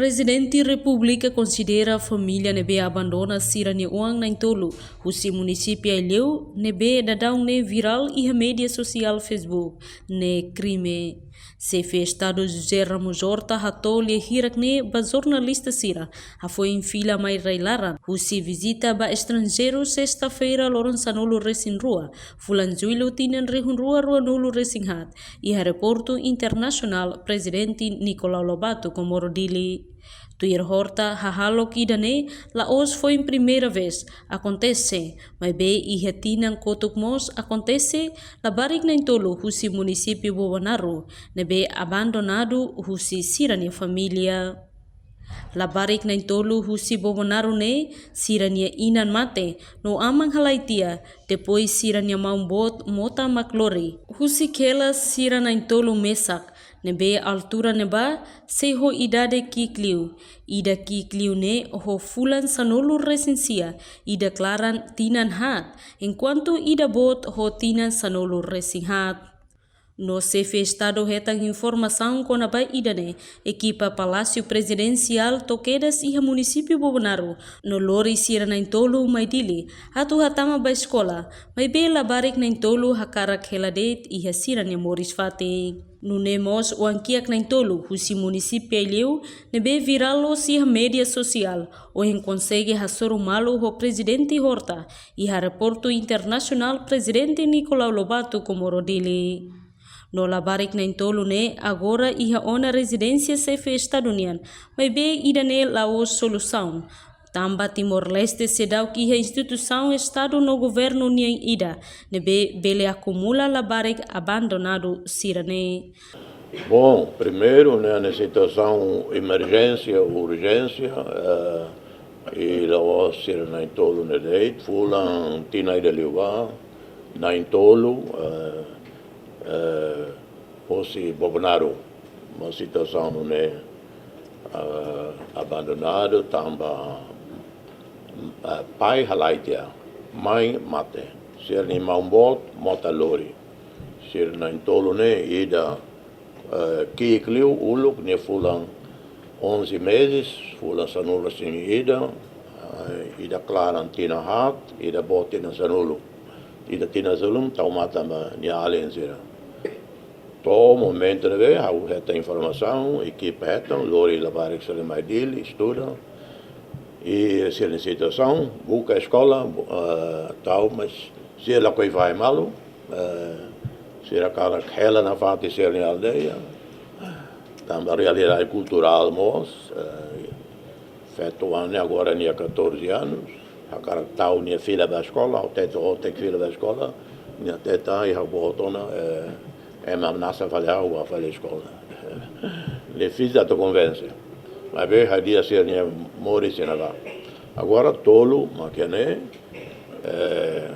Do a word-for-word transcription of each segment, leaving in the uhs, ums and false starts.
Prezidente Repúblika konsidera família ne'ebé abandona sira-nia oan na'in-tolu husi munisípiu Aileu ne'ebé daudaun ne'e virál iha média sosiál Facebook ne'e krime. Xefe Estadu José Ramos Horta hato'o lia hirak ne'e ba jornalista sira hafoin fila mai rai-laran husi vizita ba estranjeiru sesta-feira loron sanulu-resin-rua fulan Jullu tinan rihun rua ruanulu-resin-haat iha Aeroportu Internasionál Prezidente Nicolau Lobato, Comoro Dili. Tuir Horta, hahalok ida-ne'e la'ós foin primeira vez akontese, maibé iha tinan kotuk mós akontese labarik na'in-tolu husi munisípiu Bobonaro ne'ebé abandonadu husi sira-nia família. Labarik na'in-tolu husi Bobonaro ne'e sira-nia inan mate no aman halai tiha, depois sira-nia maun-boot mota mak lori. Husik hela sira na'in-tolu mesak, ne'ebé altura ne'ebá sei ho idade ki'ik liu. Ida ki'ik liu ne'e ho fulan sanulu-resin-sia, ida klaran tinan haat, enkuantu ida boot ho tinan sanulu-resin-haat. No Xefe Estadu hetan informasaun kona-ba ida-ne'e, ekipa Palásiu Prezidensiál to'o kedas iha munisípiu Bobonaro no lori sira na'in-tolu mai Dili atu hatama ba eskola, maibé labarik na'in-tolu hakarak hela de'it iha sira-nia moris fatin. Nune'e mós oan-kiak na'in-tolu husi munisípiu Aileu ne'ebé virál loos iha média sosiál, ohin konsege hasoru malu ho Prezidente Horta iha Aeroportu Internasionál Prezidente Nicolau Lobato, Comoro Dili. No labarik na'in-tolu ne'e agora iha ona rezidénsia Xefe Estadu nian, maibé ida-ne'e la'ós solusaun. Tanba Timor-Leste seidauk iha instituisaun Estadu no governu nian ida ne'ebé bele akumula labarik abandonadu sira-ne'e. Bom, primeiru, ne'e, ne'e situasaun emerjénsia, urjénsia, eh, i la'ós sira na'in-tolu ne'e de'it, fulan tinan ida liubá, na'in-tolu, eh, eh, hosi Bobonaro, mós situasaun ne'e, eh, abandonadu, tanba, eh, pai halai tiha, mai mate, sira-nia maun-boot mota lori, sira na'in-tolu ne'e ida, eh, ki'ik liu uluk nia fulan onze meses, fulan sanulu-resin-ida, eh, ida klaran tinan haat, ida boot tinan sanulu. Ida tinan sanulu tau matan ba nia alin sira. To'o momentu ne'ebé ha'u hetan informasaun, ekipa hetan, lori labarik sira mai Dili, estuda, i sira-nia situasaun, buka eskola, bu-, eh, tau, mas sira lakohi fahe malu, eh, sira hakarak hela nafatin sira-nia aldeia, tanba realidade kulturál mós, eh, feto oan ne'e agora nia catorze anos, hakarak tau nia fila ba eskola, ha'u hatete, ha'u tenke fila ba eskola, nia hatete, i ha'u boot ona, eh, ema ameasa fali ha'u bá fali eskola. Difísil atu konvense. Maibé hadi'a sira-nia moris iha ne'ebá. Agora tolu mak iha ne'e, eh,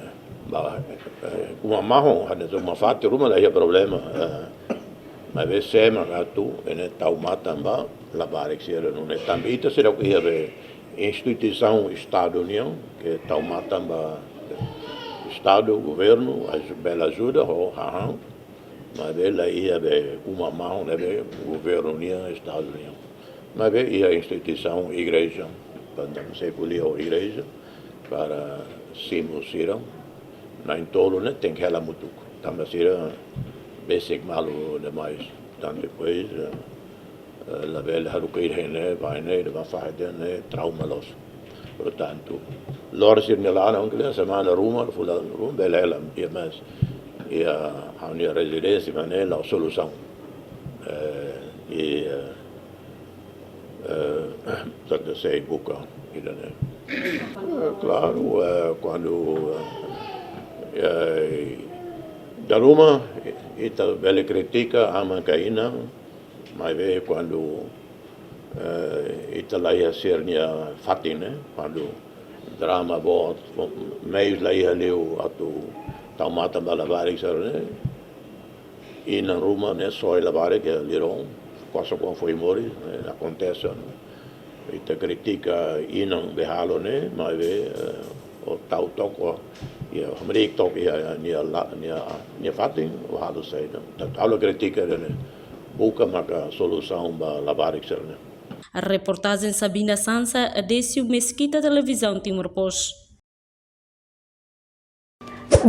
ba, eh, uma mahon, hanesan uma fatin ruma la iha problema, eh, maibé sé mak atu, ne'e tau matan ba labarik sira nune'e. Tanba ita seidauk iha be instituisaun Estadu nian, ke tau matan ba Estadu, governu, aju-, bele ajuda, ho, hahán, maibé la iha be uma mahon ne'ebé governu nian, Estadu nian. Maibé iha instituisaun igreja, tanba sei ko'alia ho igreja, para simu sira, na'in-tolu ne'e tenke hela hamutuk. Tanba sira besik malu demais. Tanba depois, eh, eh, labele haruka ida iha ne'e, bá iha ne'e, bá fahe tiha ne'e, trauma loos. Portantu, lori sira-nia laran, ongkila semana ruma, fulan ruma, bele hela, iha mais, iha ha'u-nia rezidénsia, maibé la'ós solusaun. Eh, i, eh, eh, tanba sei buka ida-ne'e. Eh, klaru, eh, kuandu, eh, eh, dala ruma, ita bele kritika aman ka inan, maibé kuandu, eh, ita la iha sira-nia fatin, ne'e, kuandu drama boot, meius la iha liu atu tau matan ba labarik sira-ne'e, inan ruma ne'e soe labarik iha liron, kosok oan foin moris, ne'e akontese, ne'e. Ita kritika inan be halo ne'e, maibé, eh, o tau took, iha hamriik took iha nia la-, nia, nia fatin, o halo saida. Tantu ha'u la kritika ida-ne'e. Buka maka solusaun ba labarik sira-ne'e. Reportajen Sabina Sansa, Adécio Mesquita, Televizaun Timor Post.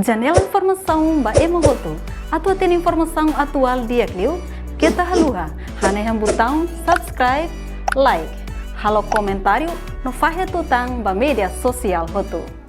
Janela informasaun ba ema hotu. Atu hatene informasaun atuál di'ak liu, keta haluha hanehan butaun subscribe, like, halo komentáriu no fahe tutan ba média sosiál hotu.